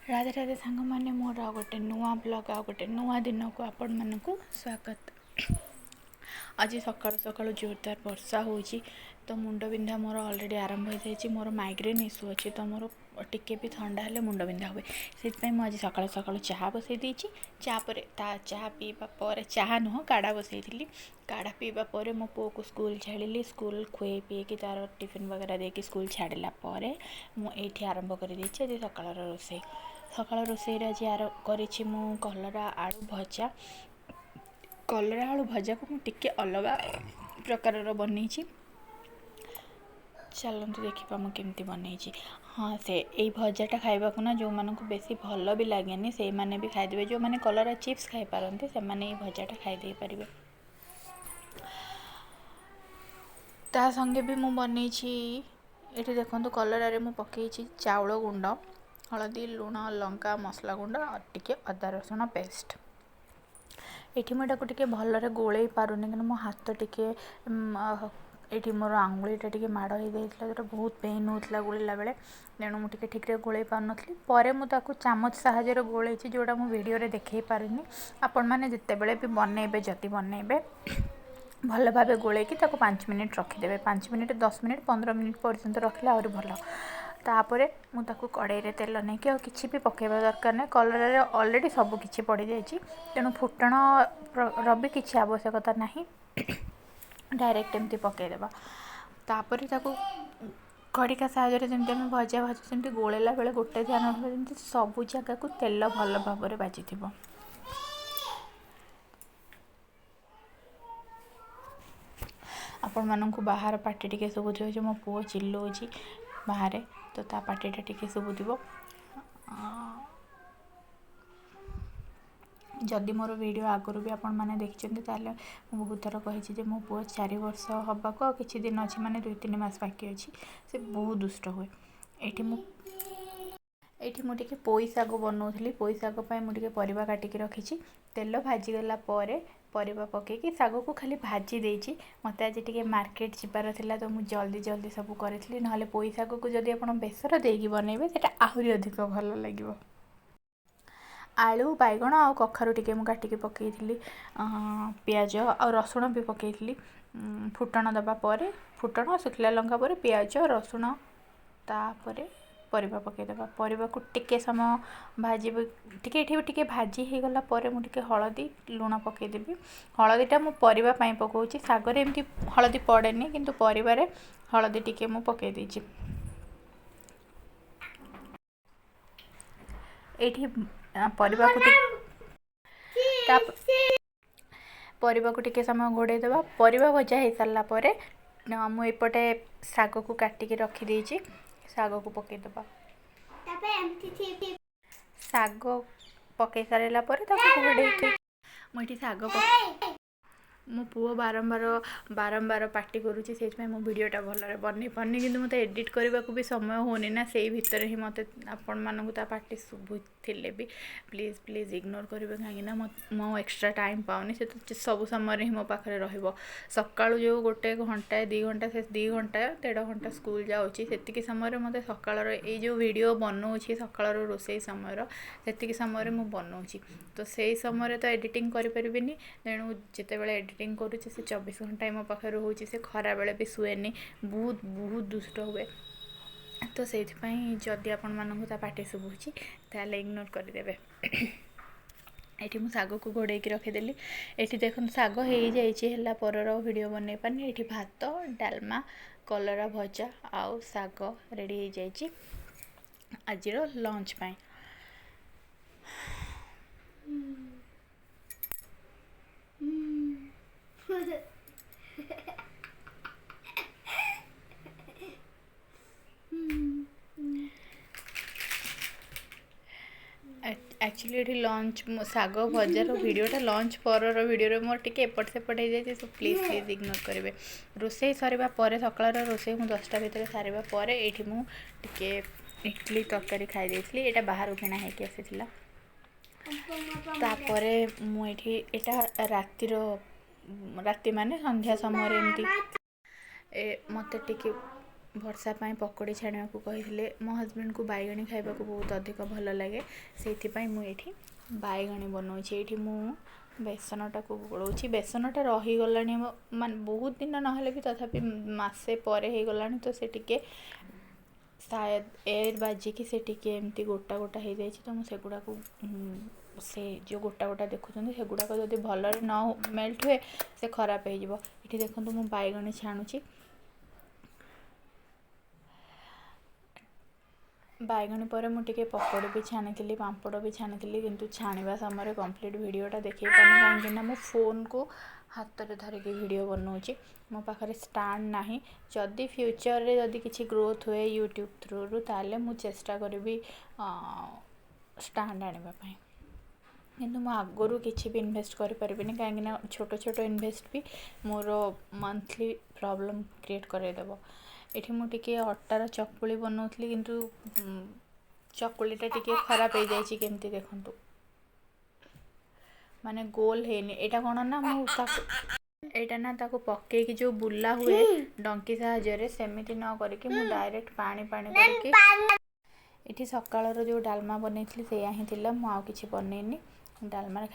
ରାଧେ ରାଧେ ସାଙ୍ଗମାନେ, ମୋର ଆଉ ଗୋଟେ ନୂଆ ବ୍ଲଗ୍ ଆଉ ଗୋଟେ ନୂଆ ଦିନକୁ ଆପଣମାନଙ୍କୁ ସ୍ୱାଗତ। ଆଜି ସକାଳୁ ସକାଳୁ ଜୋରଦାର ବର୍ଷା ହେଉଛି, ତ ମୁଣ୍ଡ ବିନ୍ଧା ମୋର ଅଲରେଡ଼ି ଆରମ୍ଭ ହୋଇଯାଇଛି। ମୋର ମାଇଗ୍ରେନ୍ ଇସ୍ୟୁ ଅଛି, ତ ମୋର ଟିକେ ବି ଥଣ୍ଡା ହେଲେ ମୁଣ୍ଡ ବିନ୍ଧା ହୁଏ। ସେଥିପାଇଁ ମୁଁ ଆଜି ସକାଳୁ ସକାଳୁ ଚାହା ବସାଇ ଦେଇଛି। ଚା ପରେ ତା ଚାହା ପିଇବା ପରେ, ଚାହା ନୁହଁ କାଢ଼ା ବସାଇଥିଲି, କାଢ଼ା ପିଇବା ପରେ ମୋ ପୁଅକୁ ସ୍କୁଲ ଛାଡ଼ିଲି। ସ୍କୁଲ ଖୁଆଇ ପିଇକି ତା'ର ଟିଫିନ୍ ବଗେରା ଦେଇକି ସ୍କୁଲ ଛାଡ଼ିଲା ପରେ ମୁଁ ଏଇଠି ଆରମ୍ଭ କରିଦେଇଛି ଆଜି ସକାଳର ରୋଷେଇ। ସକାଳ ରୋଷେଇରେ ଆଜି କରିଛି ମୁଁ କଲରା ଆଳୁ ଭଜା। କଲରା ଆଳୁ ଭଜାକୁ ମୁଁ ଟିକେ ଅଲଗା ପ୍ରକାରର ବନେଇଛି। ଚାଲନ୍ତୁ ଦେଖିବା ମୁଁ କେମିତି ବନେଇଛି। ହଁ, ସେ ଏଇ ଭଜାଟା ଖାଇବାକୁ ନା ଯେଉଁମାନଙ୍କୁ ବେଶୀ ଭଲ ବି ଲାଗେନି, ସେଇମାନେ ବି ଖାଇଦେବେ। ଯେଉଁମାନେ କଲରା ଚିପ୍ସ ଖାଇପାରନ୍ତି, ସେମାନେ ଏଇ ଭଜାଟା ଖାଇ ଦେଇପାରିବେ। ତା ସଙ୍ଗେ ବି ମୁଁ ବନେଇଛି। ଏଠି ଦେଖନ୍ତୁ, କଲରାରେ ମୁଁ ପକେଇଛି ଚାଉଳ ଗୁଣ୍ଡ, ହଳଦୀ, ଲୁଣ, ଲଙ୍କା, ମସଲା ଗୁଣ୍ଡ ଆଉ ଟିକେ ଅଦା ରସୁଣ ପେଷ୍ଟ। ଏଠି ମୁଁ ଏଟାକୁ ଟିକେ ଭଲରେ ଗୋଳେଇ ପାରୁନି, କାରଣ ମୋ ହାତ ଟିକେ, ଏଇଠି ମୋର ଆଙ୍ଗୁଳିଟା ଟିକେ ମାଡ଼ ହେଇଯାଇଥିଲା, ଯେଉଁଟା ବହୁତ ପେନ୍ ହେଉଥିଲା ଗୋଳେଇଲା ବେଳେ। ତେଣୁ ମୁଁ ଟିକେ ଠିକ୍ରେ ଗୋଳେଇ ପାରୁନଥିଲି। ପରେ ମୁଁ ତାକୁ ଚାମଚ ସାହାଯ୍ୟରେ ଗୋଳେଇଛି, ଯେଉଁଟା ମୁଁ ଭିଡ଼ିଓରେ ଦେଖେଇ ପାରୁନି। ଆପଣମାନେ ଯେତେବେଳେ ବି ବନେଇବେ, ଯଦି ବନେଇବେ, ଭଲ ଭାବେ ଗୋଳେଇକି ତାକୁ 5 ମିନିଟ୍ ରଖିଦେବେ। 5 ମିନିଟ୍, 10 ମିନିଟ୍, 15 ମିନିଟ୍ ପର୍ଯ୍ୟନ୍ତ ରଖିଲେ ଆହୁରି ଭଲ। ତାପରେ ମୁଁ ତାକୁ କଡ଼େଇରେ ତେଲ ନେଇକି, ଆଉ କିଛି ବି ପକାଇବା ଦରକାର ନାହିଁ, କଲରାରେ ଅଲରେଡ଼ି ସବୁ କିଛି ପଡ଼ିଯାଇଛି, ତେଣୁ ଫୁଟଣର ବି କିଛି ଆବଶ୍ୟକତା ନାହିଁ। ଡାଇରେକ୍ଟ ଏମିତି ପକାଇଦେବା। ତାପରେ ତାକୁ ଖଡ଼ିକା ସାହାଯ୍ୟରେ ଯେମିତି ଆମେ ଭଜା ଭାଜୁ, ସେମିତି ଗୋଳେଇଲା ବେଳେ ଗୋଟେ ଧ୍ୟାନ ରଖିବା, ଯେମିତି ସବୁ ଜାଗାକୁ ତେଲ ଭଲ ଭାବରେ ବାଜିଥିବ। ଆପଣମାନଙ୍କୁ ବାହାର ପାଟି ଟିକେ ଶୁଭୁଥିବ ଯେ ମୋ ପୁଅ ଚିଲଉଛି ବାହାରେ, ତ ତା ପାଟିଟା ଟିକେ ଶୁଭୁଥିବ। ଯଦି ମୋର ଭିଡ଼ିଓ ଆଗରୁ ବି ଆପଣମାନେ ଦେଖିଛନ୍ତି, ତାହେଲେ ମୁଁ ବହୁତ ଥର କହିଛି ଯେ ମୋ ପୁଅ 4 ବର୍ଷ ହେବାକୁ ଆଉ କିଛି ଦିନ ଅଛି, ମାନେ 2-3 ମାସ ବାକି ଅଛି। ସେ ବହୁତ ଦୁଷ୍ଟ ହୁଏ। ଏଇଠି ମୁଁ ଟିକେ ପୋଇ ଶାଗ ବନାଉଥିଲି। ପୋଇ ଶାଗ ପାଇଁ ମୁଁ ଟିକେ ପରିବା କାଟିକି ରଖିଛି। ତେଲ ଭାଜିଗଲା ପରେ ପରିବା ପକାଇକି ଶାଗକୁ ଖାଲି ଭାଜି ଦେଇଛି। ମୋତେ ଆଜି ଟିକେ ମାର୍କେଟ ଯିବାର ଥିଲା, ତ ମୁଁ ଜଲ୍ଦି ଜଲ୍ଦି ସବୁ କରିଥିଲି। ନହେଲେ ପୋଇ ଶାଗକୁ ଯଦି ଆପଣ ବେସର ଦେଇକି ବନେଇବେ, ସେଇଟା ଆହୁରି ଅଧିକ ଭଲ ଲାଗିବ। ଆଳୁ, ବାଇଗଣ ଆଉ କଖାରୁ ଟିକେ ମୁଁ କାଟିକି ପକାଇଥିଲି, ପିଆଜ ଆଉ ରସୁଣ ବି ପକାଇଥିଲି। ଫୁଟଣ ଦେବା ପରେ, ଫୁଟଣ ଶୁଖିଲା ଲଙ୍କା ପରେ ପିଆଜ, ରସୁଣ, ତାପରେ ପରିବା ପକାଇଦେବା। ପରିବାକୁ ଟିକେ ସମୟ ଭାଜିବି। ଟିକେ ଏଠି ବି ଟିକେ ଭାଜି ହେଇଗଲା ପରେ ମୁଁ ଟିକେ ହଳଦୀ, ଲୁଣ ପକାଇଦେବି। ହଳଦୀଟା ମୁଁ ପରିବା ପାଇଁ ପକାଉଛି। ଶାଗରେ ଏମିତି ହଳଦୀ ପଡ଼େନି, କିନ୍ତୁ ପରିବାରେ ହଳଦୀ ଟିକେ ମୁଁ ପକାଇ ଦେଇଛି। ଏଇଠି ପରିବାକୁ ପରିବାକୁ ଟିକେ ସମୟ ଘୋଡ଼େଇ ଦେବା। ପରିବା ଭଜା ହେଇସାରିଲା ପରେ ମୁଁ ଏପଟେ ଶାଗକୁ କାଟିକି ରଖିଦେଇଛି, ଶାଗକୁ ପକାଇଦେବା। ଶାଗ ପକାଇ ସାରିଲା ପରେ ତାକୁ ଘୋଡ଼େଇକି ମୁଁ ଏଠି ଶାଗ, ମୋ ପୁଅ ବାରମ୍ବାର ବାରମ୍ବାର ପାଟି କରୁଛି, ସେଇଥିପାଇଁ ମୁଁ ଭିଡ଼ିଓଟା ଭଲରେ ବନେଇ ପାରୁନି। କିନ୍ତୁ ମୋତେ ଏଡ଼ିଟ୍ କରିବାକୁ ବି ସମୟ ହେଉନି ନା, ସେଇ ଭିତରେ ହିଁ ମୋତେ ଆପଣମାନଙ୍କୁ ତା ପାଟି ଶୁଭୁଥିଲେ ବି ପ୍ଲିଜ୍ ପ୍ଲିଜ୍ ଇଗ୍ନୋର କରିବେ, କାହିଁକିନା ମୁଁ ଏକ୍ସଟ୍ରା ଟାଇମ୍ ପାଉନି। ସେ ତ ସବୁ ସମୟରେ ହିଁ ମୋ ପାଖରେ ରହିବ। ସକାଳୁ ଯେଉଁ ଗୋଟେ ଘଣ୍ଟା, 2 ଘଣ୍ଟା, ସେ 2 ଘଣ୍ଟା ଦେଢ଼ ଘଣ୍ଟା ସ୍କୁଲ ଯାଉଛି, ସେତିକି ସମୟରେ ମୋତେ ସକାଳର ଏଇ ଯେଉଁ ଭିଡ଼ିଓ ବନଉଛି, ସକାଳର ରୋଷେଇ ସମୟର ସେତିକି ସମୟରେ ମୁଁ ବନଉଛି, ତ ସେଇ ସମୟରେ ତ ଏଡ଼ିଟିଂ କରିପାରିବିନି। ତେଣୁ ଯେତେବେଳେ ଏଡ଼ିଟିଂ କରୁଛି, ସେ 24 ଘଣ୍ଟା ମୋ ପାଖରେ ରହୁଛି। ସେ ଖରାବେଳେ ବି ଶୁଏନି, ବହୁତ ବହୁତ ଦୁଷ୍ଟ ହୁଏ। ତ ସେଇଥିପାଇଁ ଯଦି ଆପଣମାନଙ୍କୁ ତା ପାଟି ଶୁଭୁଛି, ତାହେଲେ ଇଗ୍ନୋର କରିଦେବେ। ଏଇଠି ମୁଁ ଶାଗକୁ ଘୋଡ଼େଇକି ରଖିଦେଲି। ଏଠି ଦେଖନ୍ତୁ, ଶାଗ ହେଇଯାଇଛି, ହେଲା ପରର ଭିଡ଼ିଓ ବନେଇ ପାରୁନି। ଏଇଠି ଭାତ, ଡାଲମା, କଲରା ଭଜା ଆଉ ଶାଗ ରେଡ଼ି ହେଇଯାଇଛି ଆଜିର ଲଞ୍ଚ ପାଇଁ। ଆକ୍ଚୁଆଲି ଏଠି ଲଞ୍ଚ ଶାଗ ଭଜାର ଭିଡ଼ିଓଟା ଲଞ୍ଚ ପରର ଭିଡ଼ିଓରେ ମୋର ଟିକେ ଏପଟ ସେପଟ ହେଇଯାଇଛି, ସୋ ପ୍ଲିଜ୍ ପ୍ଲିଜ୍ ଇଗ୍ନୋର କରିବେ। ରୋଷେଇ ସରିବା ପରେ, ସକାଳର ରୋଷେଇ ମୁଁ 10ଟା ଭିତରେ ସାରିବା ପରେ ଏଇଠି ମୁଁ ଟିକେ ଇଡ଼ଲି ତରକାରୀ ଖାଇ ଦେଇଥିଲି। ଏଇଟା ବାହାରୁ କିଣା ହେଇକି ଆସିଥିଲା। ତାପରେ ମୁଁ ଏଇଠି ଏଇଟା ରାତିର, ରାତି ମାନେ ସନ୍ଧ୍ୟା ସମୟରେ ଏମିତି ଏ ମୋତେ ଟିକେ ବର୍ଷା ପାଇଁ ପକୋଡ଼ି ଛାଣିବାକୁ କହିଥିଲେ। ମୋ ହଜବେଣ୍ଡକୁ ବାଇଗଣୀ ଖାଇବାକୁ ବହୁତ ଅଧିକ ଭଲ ଲାଗେ, ସେଇଥିପାଇଁ ମୁଁ ଏଇଠି ବାଇଗଣୀ ବନାଉଛି। ଏଇଠି ମୁଁ ବେସନଟାକୁ ଗୋଳଉଛି। ବେସନଟା ରହିଗଲାଣି, ମାନେ ବହୁତ ଦିନ ନହେଲେ ବି ତଥାପି ମାସେ ପରେ ହେଇଗଲାଣି, ତ ସେ ଟିକେ ସାୟଦ ଏୟାର ବାଜିକି ସେ ଟିକେ ଏମିତି ଗୋଟା ଗୋଟା ହେଇଯାଇଛି। ତ ମୁଁ ସେଗୁଡ଼ାକୁ, ସେ ଯେଉଁ ଗୋଟା ଗୋଟା ଦେଖୁଛନ୍ତି, ସେଗୁଡ଼ାକ ଯଦି ଭଲରେ ନ ମେଲ୍ଟ ହୁଏ ସେ ଖରାପ ହେଇଯିବ। ଏଠି ଦେଖନ୍ତୁ, ମୁଁ ବାଇଗଣୀ ଛାଣୁଛି। ବାଇଗଣୀ ପରେ ମୁଁ ଟିକେ ପକୋଡ଼ି ବି ଛାଣିଥିଲି, ପାମ୍ପଡ଼ ବି ଛାଣିଥିଲି, କିନ୍ତୁ ଛାଣିବା ସମୟରେ କମ୍ପ୍ଲିଟ୍ ଭିଡ଼ିଓଟା ଦେଖେଇ ପାରୁନି, କାହିଁକିନା ମୁଁ ଫୋନ୍କୁ ହାତରେ ଧରିକି ଭିଡ଼ିଓ ବନାଉଛି, ମୋ ପାଖରେ ଷ୍ଟାଣ୍ଡ ନାହିଁ। ଯଦି ଫ୍ୟୁଚର୍ରେ ଯଦି କିଛି ଗ୍ରୋଥ୍ ହୁଏ ୟୁଟ୍ୟୁବ୍ ଥ୍ରୁରୁ, ତାହେଲେ ମୁଁ ଚେଷ୍ଟା କରିବି ଷ୍ଟାଣ୍ଡ ଆଣିବା ପାଇଁ। କିନ୍ତୁ ମୁଁ ଆଗରୁ କିଛି ବି ଇନଭେଷ୍ଟ କରିପାରିବିନି, କାହିଁକିନା ଛୋଟ ଛୋଟ ଇନଭେଷ୍ଟ ବି ମୋର ମନ୍ଥଲି ପ୍ରୋବ୍ଲେମ୍ କ୍ରିଏଟ୍ କରାଇଦେବ। ଏଠି ମୁଁ ଟିକେ ଅଟାର ଚକୁଳି ବନାଉଥିଲି, କିନ୍ତୁ ଚକୁଳିଟା ଟିକେ ଖରାପ ହେଇଯାଇଛି। କେମିତି ଦେଖନ୍ତୁ, ମାନେ ଗୋଲ ହେଇନି। ଏଇଟା କ'ଣ ନା ମୁଁ ତାକୁ ଏଇଟା ନା ତାକୁ ପକେଇକି ଯେଉଁ ବୁଲା ହୁଏ ଡଙ୍କି ସାହାଯ୍ୟରେ, ସେମିତି ନ କରିକି ମୁଁ ଡାଇରେକ୍ଟ ପାଣି ପାଣି କରିକି। ଏଠି ସକାଳର ଯେଉଁ ଡାଲମା ବନେଇଥିଲି ସେଇଆ ହିଁ ଥିଲା, ମୁଁ ଆଉ କିଛି ବନେଇନି। ଡାଲମାରେ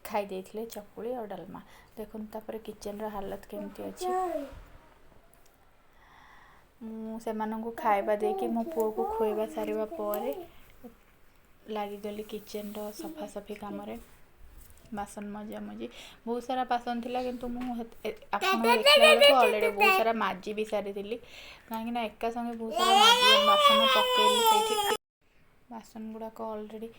ଖାଇ ଦେଇଥିଲେ ଚକୁଳି ଆଉ ଡାଲମା। ଦେଖନ୍ତୁ, ତାପରେ କିଚେନ୍ର ହାଲତ କେମିତି ଅଛି। ମୁଁ ସେମାନଙ୍କୁ ଖାଇବା ଦେଇକି, ମୋ ପୁଅକୁ ଖୁଆଇବା ସାରିବା ପରେ ଲାଗିଗଲି କିଚେନ୍ର ସଫାସଫି କାମରେ, ବାସନ ମଜାମଜି। ବହୁତ ସାରା ବାସନ ଥିଲା, କିନ୍ତୁ ମୁଁ ଆପଣ ଦେଖିଲା ବେଳକୁ ଅଲରେଡ଼ି ବହୁତ ସାରା ମାଜି ବି ସାରିଥିଲି, କାହିଁକିନା ଏକା ସଙ୍ଗେ ବହୁତ ସାରା ବାସନ ପକେଇଲି। ସେଇଠି ବାସନ ଗୁଡ଼ାକ ଅଲରେଡ଼ି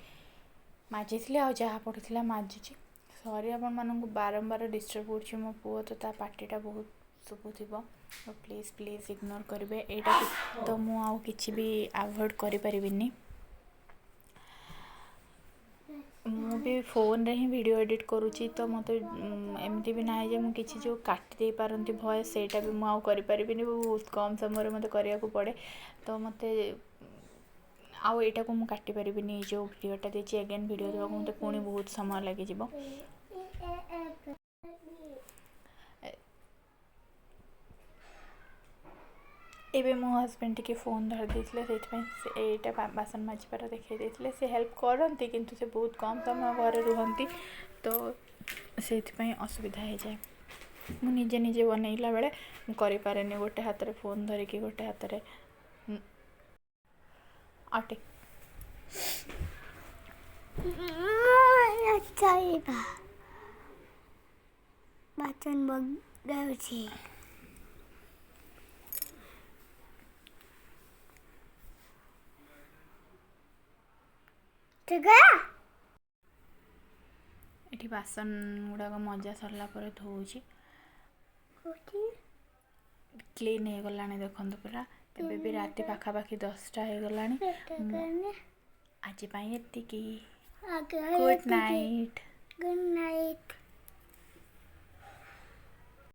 ମାଜିଥିଲି, ଆଉ ଯାହା ପଡ଼ିଥିଲା ମାଜୁଛି। ସରି, ଆପଣମାନଙ୍କୁ ବାରମ୍ବାର ଡିଷ୍ଟର୍ବ କରୁଛି। ମୋ ପୁଅ ତ ତା ପାଟିଟା ବହୁତ ଶୁଭୁଥିବ, ତ ପ୍ଲିଜ୍ ପ୍ଲିଜ୍ ଇଗ୍ନୋର କରିବେ। ଏଇଟା ତ ମୁଁ ଆଉ କିଛି ବି ଆଭଏଡ଼ କରିପାରିବିନି। ମୁଁ ବି ଫୋନ୍ରେ ହିଁ ଭିଡ଼ିଓ ଏଡ଼ିଟ୍ କରୁଛି, ତ ମୋତେ ଏମିତି ବି ନାହିଁ ଯେ ମୁଁ କିଛି ଯେଉଁ କାଟି ଦେଇପାରନ୍ତି ଭଏସ୍, ସେଇଟା ବି ମୁଁ ଆଉ କରିପାରିବିନି। ବହୁତ କମ୍ ସମୟରେ ମୋତେ କରିବାକୁ ପଡ଼େ, ତ ମୋତେ ଆଉ ଏଇଟାକୁ ମୁଁ କାଟି ପାରିବିନି। ଏଇ ଯେଉଁ ଭିଡ଼ିଓଟା ଦେଇଛି, ଏଗେନ୍ ଭିଡ଼ିଓ ଦେବାକୁ ମୋତେ ପୁଣି ବହୁତ ସମୟ ଲାଗିଯିବ। ଏବେ ମୋ ହଜବେଣ୍ଡ ଟିକେ ଫୋନ୍ ଧରି ଦେଇଥିଲେ, ସେଇଥିପାଇଁ ସେ ଏଇଟା ବାସନ ମାଜିବାର ଦେଖାଇ ଦେଇଥିଲେ। ସେ ହେଲ୍ପ କରନ୍ତି, କିନ୍ତୁ ସେ ବହୁତ କମ୍ ସମୟ ଘରେ ରୁହନ୍ତି, ତ ସେଇଥିପାଇଁ ଅସୁବିଧା ହେଇଯାଏ। ମୁଁ ନିଜେ ନିଜେ ବନେଇଲା ବେଳେ ମୁଁ କରିପାରେନି, ଗୋଟେ ହାତରେ ଫୋନ୍ ଧରିକି ଗୋଟେ ହାତରେ ଆଉ ଟିକେ ବାସନ ବଗାଉଛି। ଏଠି ବାସନ ଗୁଡ଼ାକ ମଜା ସରିଲା ପରେ ଧୋଉଛି। କ୍ଲିନ୍ ହେଇଗଲାଣି ଦେଖନ୍ତୁ ପୁରା। ଏବେ ବି ରାତି ପାଖାପାଖି 10ଟା ହେଇଗଲାଣି। ଆଜି ପାଇଁ ଏତିକି। Good night. Good night.